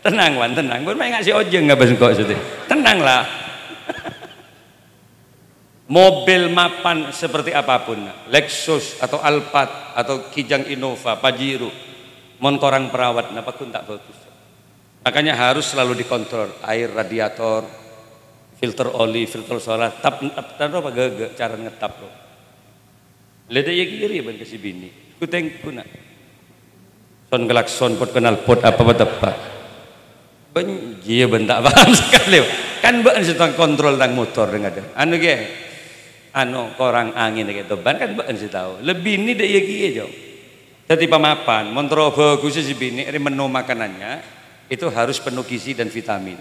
Tenang, Wan, tenang. Bân ma' ènga' sè ojhâng ngabâs engko' satèya. Tenanglah. Mobil mapan seperti apapun, Lexus atau Alphard atau Kijang Innova, Pajero, mon korang perawatna, pagghun ta' bhâghus. Makanya harus selalu dikontrol, air radiator, filter oli, filter solar, tap, tap, tap, apa, gâgâ, cara ngetap, bro. Lè, dâ' iyâ kèya bân ka sè binè'. Ghu-tèngghu, na'. Son-klakson, pot knalpot, apa pateppa'. Bân, iyâ, bân ta' paham sakalè. Kan bâ'na sè tang kontrol tang motor, deng-adeng. Anu, ghi, anu, korang angèn, ghi, to, bân kan bâ'na sè tao. Lè binè dâ' iyâ kèya, Jong. Dhâddhi pamapan, mon terro bhâghus sè binè' rè menu makanannya, itu harus penuh gizi dan vitamin.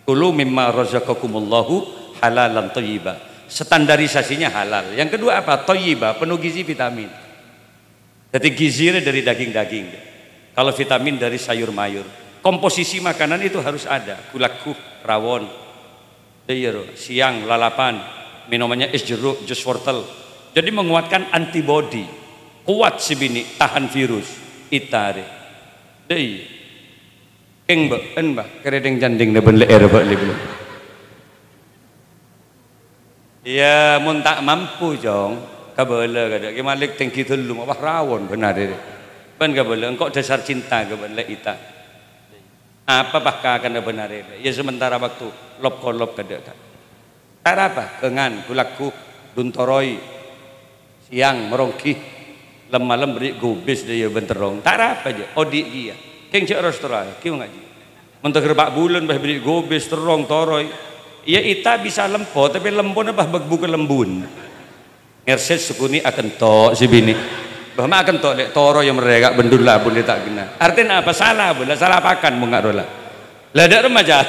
"Kulu mimma razaqakumullahu halalan thayyiba." Standarisasinya halal. Yang kedua apa? Thayyiba, penuh gizi vitamin. Dhâddhi gizi rè dâri dâging-dâging. Kalau vitamin dari sayur mayur. Komposisi makanan itu harus ada. Ghu-lagghu, rawon. Iyâ, ro. Siang, lalapan. Minumannya es jeruk, jus wortel. Jadi menguatkan antibodi. Kuat sè binè', tahan virus. Ita rè. Dâ' iyâ. Kèng bâ'na, Bah, kèrèdhing candhing nèbân lè'èr, Bah, lè-, belum. Iyâ, mon ta' mampu, Jong, kabâlâ kadhâ'. Kè Malik tèngghi dâllu, wah, rawon bân arè. Bân kabâlâ, engko' dasar cinta ka bâ'na lè' ita. Apa pas kakana bân arè? Iyâ, sementara waktu lop-kolop kadhâ', Kak. Ta' arapa, ghângan, ghu-lagghu, dun toroi. Siang, maronggi. Lem-malem bâri' gobis dâ' iyâ bân terrong. Ta' arapa, jâ', odi' kèya. Kèng jâ' ros toroi, kèya ngaji. Mon tèghâr pa' bulân bâ bâri' gobis, terrong, toroi. Iyâ, ita bisa lempo, tapè lempona bâ bâk-bukâ lembun. Ngèrset sè konè' akento' sè binè'. Bâ, ma' kento, Lè', toro ya merrè ka' bendul la, bun ta' ghenna. Artèna apa? Sala, bun la, sala pakan mon nga' rowa la. La dâ' remma jhâ.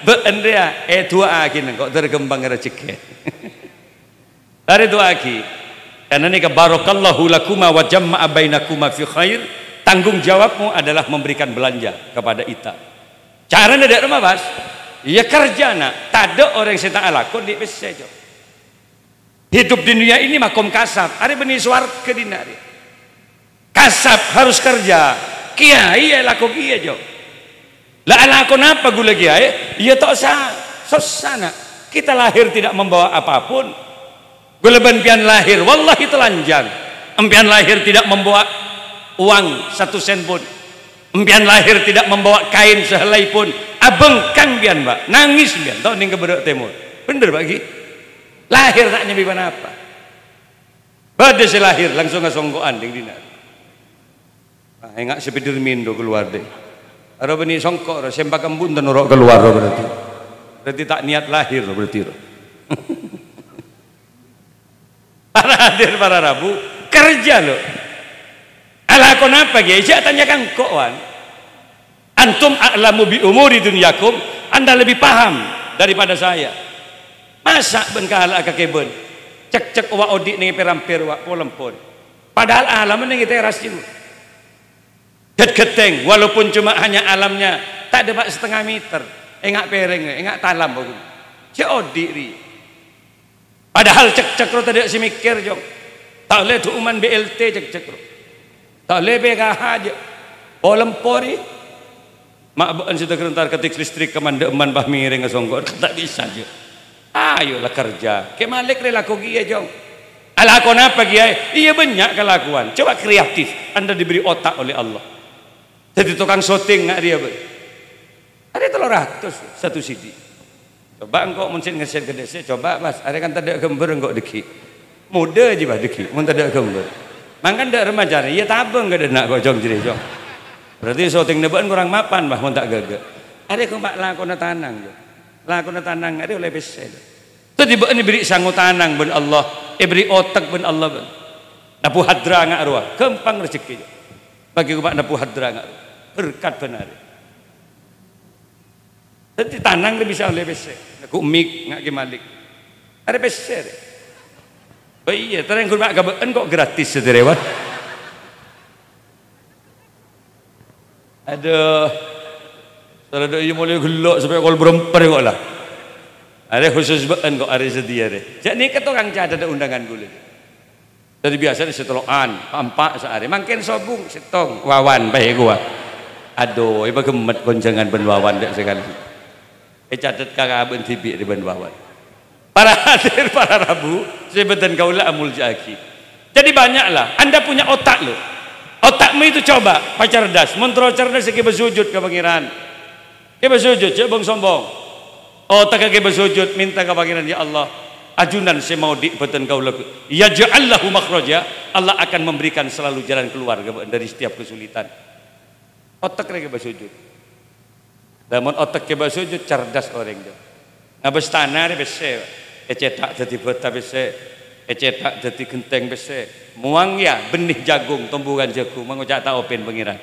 Bâ'en rèya, èdu'aaghi nèng ko' dâr ghâmpang rejhekkè. Arè du'aaghi. Karena nèka, "Barakallahu lakuma wa jamma'a bainakuma fi khair." Tanggung jawabmu adalah memberikan belanja kepada ita. Carana dâ' remma, Bas? Ya kerja, na'. Tadâ' orèng sè ta' alako andi' pèssè, Jo. Hidup di dunia ini makom kasab. Arè bânnè sowarghâ dinna' rèya. Kasab harus kerja. Kèyaè alako kèya, Jo. La alako napa ghulâ kèyaè? Iyâ ta' sa-, sossa, na'. Kita lahir tidak membawa apapun. Ghulâ bân empèyan lahir, wallahi telanjang. Empèyan lahir tidak membawa uang satu sen pun. Empèyan lahir tidak membawa kain sehelai pun. Abhângkang empèyan, Pak. Nangès empèyan, ta' onèng ka bârâ' tèmor. Bhender, Pak, ghi? Lahir ta' nyambi pa-napa. Bâdâ sè lahir langsung asongko'an ding dinna'. Ah, enga' sè pèdermin ro kalowar ding. Aro bânnè songko' ro, sè pakembu enten ro kalowar ro berarti. Berarti ta' niat lahir ro berarti ro. Para hadir, para rabu, kerja lo. Alako napa, Kèyaè? Jhâ' tanya ka engko', wan. Antum a'lamu bi umuri dunyakum, Anda lebih paham daripada saya. Masa' bân kala'a kakè bân? Cekcek wa odi' neng per-amper wa polempon. Padahal alam neng teras jero. Ghet-gheteng, walaupun cuma hanya alamnya tak dapat setengah meter. Enga' pereng, enga' talam, bagus. Cè' odi' ri. Padahal cekcek ro tadâ' sè mèkkèr, Jong. Ta' ollè du'umman B L T cekcek ro. Ta' ollè P K H jâ'. Polempori. Ma' bâ'ân sè tagher entar ketik listrik ka mandâ' emman pas mèrèng ka songko'. Ta' bisa jâ'. Ayo la kerja. Kè Malik rè lako kèya, Jong. Alako napa, Kèyaè? Iyâ bânnya' kalakowan. Coba kreatif. Anda diberi otak oleh Allah. Dhâddhi tokang syuting nga' rèya, bân. Arè tello ratos satu sidi. Coba engko' mon sè ngessèn ghâdhâ sè, coba, Mas, arè kan tadâ' ghâmbhâr engko' dâggi'. Modâ jiyâ, Bah, dâggi', mon tadâ' ghâmbhâr. Mangkana dâ' remma carè, iyâ tabâng ghâdhâna engko', Jong, jârèya, Jong. Berarti syuting nèbâ'ân korang mapan, Bah, mon ta' ghâgâ. Arè koma' lakona tanang, Jong. Lakona tanang, arè ollè pèssè, Jong. Dhâddhi bâ'ân èbèrri' sango tanang bân Allah, èbèrri' otek bân Allah, bân. Nabu hadra nga' rowa, ghâmpang rejhekkè, Jong. Bâgi koma' nabu hadra nga' rowa. Berkat bân arè. Dhâddhi tanang rè bisa ollè pèssè. Neggu' mik nga' Kè Malik. Arè pèssè rè. Oh iyâ, tereng ghun ma' ka bâ'ân kok gratis sè dirèwat. Adhu. Sara dâ' iyâ molaè ghellu' sampè' kol bârâmpa rè kok la. Arè khusus bâ'ân kok arè sadhiyâ rè. Jâ' nèka tokang catet undangan ghulâ. Dhâddhi biyasana sè tello'an, pa'-empa' saarè. Mangkèn sobung, sèttong, Wawan, bhâi kowa. Adhu, èpaghemmet konjhângan bân Wawan dâ' sakalè. Ècatet ka kabân dhibi' rè bân Wawan. Para hadir, para rabu, sè bâdhân kaulâ amoljâ'aghi. Jadi banyaklah, Anda punya otak, lo. Otakmu itu coba pacerdas. Mon terro cerdas, ghi bâ sujud ka Pangèran. Kè bâ sujud, jhâ' bâng-sombâng. Otakka kè bâ sujud, mènta ka Pangèran, "Ya Allah, ajunan sè maodi' bâdhân kaulâ, yaj'al lahu makhraja." Allah akan memberikan selalu jalan keluar ka bâ-, dari setiap kesulitan. Otek rè kè bâ sujud. Lamon otek kè bâ sujud, cerdas orèng, Jong. Ngabâs tana rè pèssè, ècèthak dhâddhi bâta pèssè, ècèthak dhâddhi ghentèng pèssè. Mowang, yâ, benih jagung, tombukan jagung, mangoca' ta' opèn Pangèran.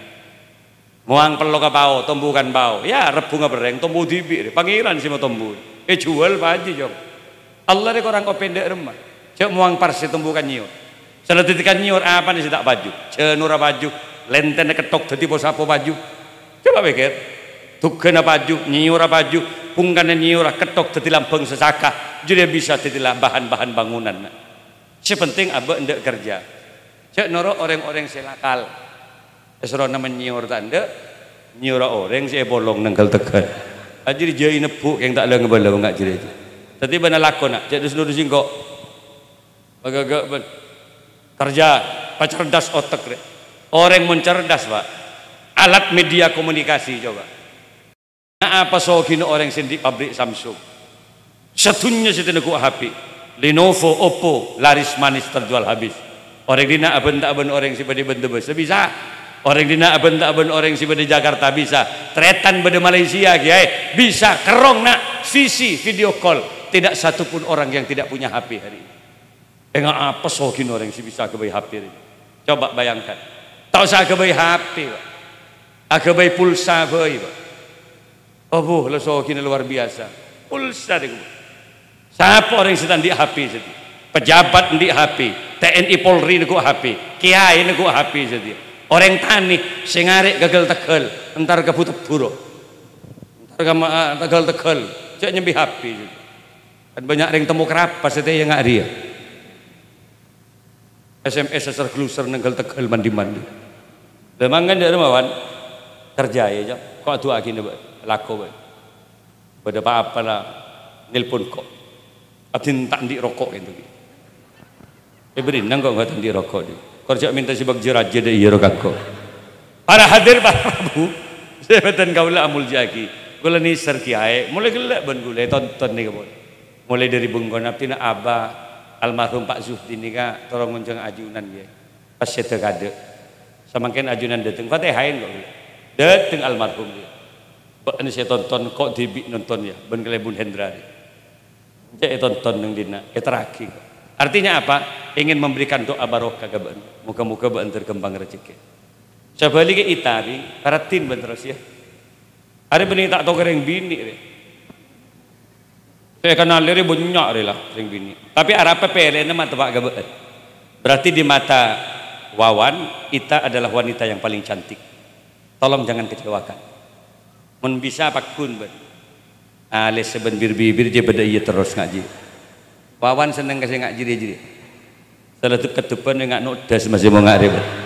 Mowang pello ka pao, tombukan pao. Yâ, rebbhungnga pèrèng, tombu dhibi' rè. Pangèran sè matombu. Èjhuwâl, Pak Haji, Jong. Allah rè korang opèn dâ' remma. Jhâ' mowang parsè tombukan nyèyor. Sala dhâddhi kan nyèyor, apana sè ta' paju? Jhânurra paju, lèntèna ketthok dhâddhi po-sapo paju. Coba pèkkèr. Dhugghâna paju, nyèyorra paju, bhungkana nyèyorra ketthok dhâddhi lambâng sasaka. Jârèya bisa dhâddhi la-, bahan-bahan bangunan. Sè penting abâ' endâ' kerja. Jhâ' noro' orèng-orèng sè lakal. Èsoro nèmmen nyèyor ta' endâ', nyèyorra orèng sè èpolong nangghâl tegghâl. Ajârèya jâi nebbhu' kèng ta' la-ngabâlâ nga' jârèya. Dhâddhi bâ'na lakona, jhâ' dus-nodus sèngko'. Pagâgâ bân. Kerja, pacerdas otek rè. Orèng mon cerdas, Pak. Alat media komunikasi, coba. Apa soghina orèng sè andi' pabrik Samsung? Sadhunnya sè tèngghu H P. Lenovo, Oppo, laris manis terjual habis. Orèng dinna' abânta' bân orèng sè bâdâ bân Tebes bisa. Orèng dinna' abânta' bân orèng sè bâdâ Jakarta bisa. Tarètan bâdâ Malaysia, Kèyaè. Bisa. Kerrong, na'. Visi, video call. Tidak satu pun orang yang tidak punya H P hari ini. Enga' apa soghina orèng sè bisa ghâbây H P rè. Coba bayangkan. Ta' osa aghâbây H P, Pak. Aghâbây pulsa bhâi, Pak. Abu, la sogina luar biasa. Pulsa dhi, sapa orèng sè ta' andi' H P sadhiyâ? Pejabat andi' H P, T N I Polri neggu' H P, kiai neggu' H P sadhiyâ. Orèng tanè sè ngarè' ghâghâl tegghâl, entar kebbu-tebbu, ro. Entar ka ma-, tegghâl-tegghâl, cè' nyambi H P sadhiyâ. Kan bânnya' rèng temmo kerapa sè tèya nga' rèya. S M S sèr-gluser nèngghâl tegghâl mandi-mandi. Lah mangkana dâ' remma, Wan, kerja, yâ, Cak. Ko' adu'aaghi, bâ-, lako, bâ-, bâdâ pa-apa la nelpon ko'. Abdhina ta' andi' roko' ghânto ghi. Èbherri'na ko' ta' andi' roko', dhi. Ko' jhâ' mènta sè bâghi rajâ dâ' iyâ ro ka ko'. Para hadir, para rabu, sè bhâdhân kaulâ amoljâ'aghi. Kaulâ nèser kèyaè, molaè ghellâ' bân kaulâ ètonton nèka, pon. Molaè dâri bengkona abdhina Aba, almarhum Pak Zuhdi nèka toro' ngonjhâng ajunan, yâ. Pas sèdhâ kaadâ'. Samangkèn ajunan dâteng, Fatihah èn ko'. Dâteng almarhum, yâ. Bâ'na sè tonton, ko' dhibi' nonton, yâ, bân kalèbun Hendra, yâ. Cè' ètonton neng dinna', èterraghi, ko'. Artinya apa? Ingin memberikan doa barokah ka bâ'na. Moga-moga bâ'na terkembang rejekkè. Sabhâligghâ ita, rè, parhatin bân terros, yâ. Arè bânnè ta' tokè rèng binè', rè. Sè èkennal rè bânnya', rè, la, rèng binè'. Tapè arapa pèlèna mateppa' ka bâ'na? Berarti di mata Wawan, Ita adalah wanita yang paling cantik. Tolong jangan kecewakan. Mon bisa, pagghun bân. Alès bân bir-bibir jhâ' bâdâ iyâ terros ngajhi. Wawan senneng ka sè ngajhi rè-jârèya. Saladep-kadeppan nga' nodhâs masih mo nga' rèbât.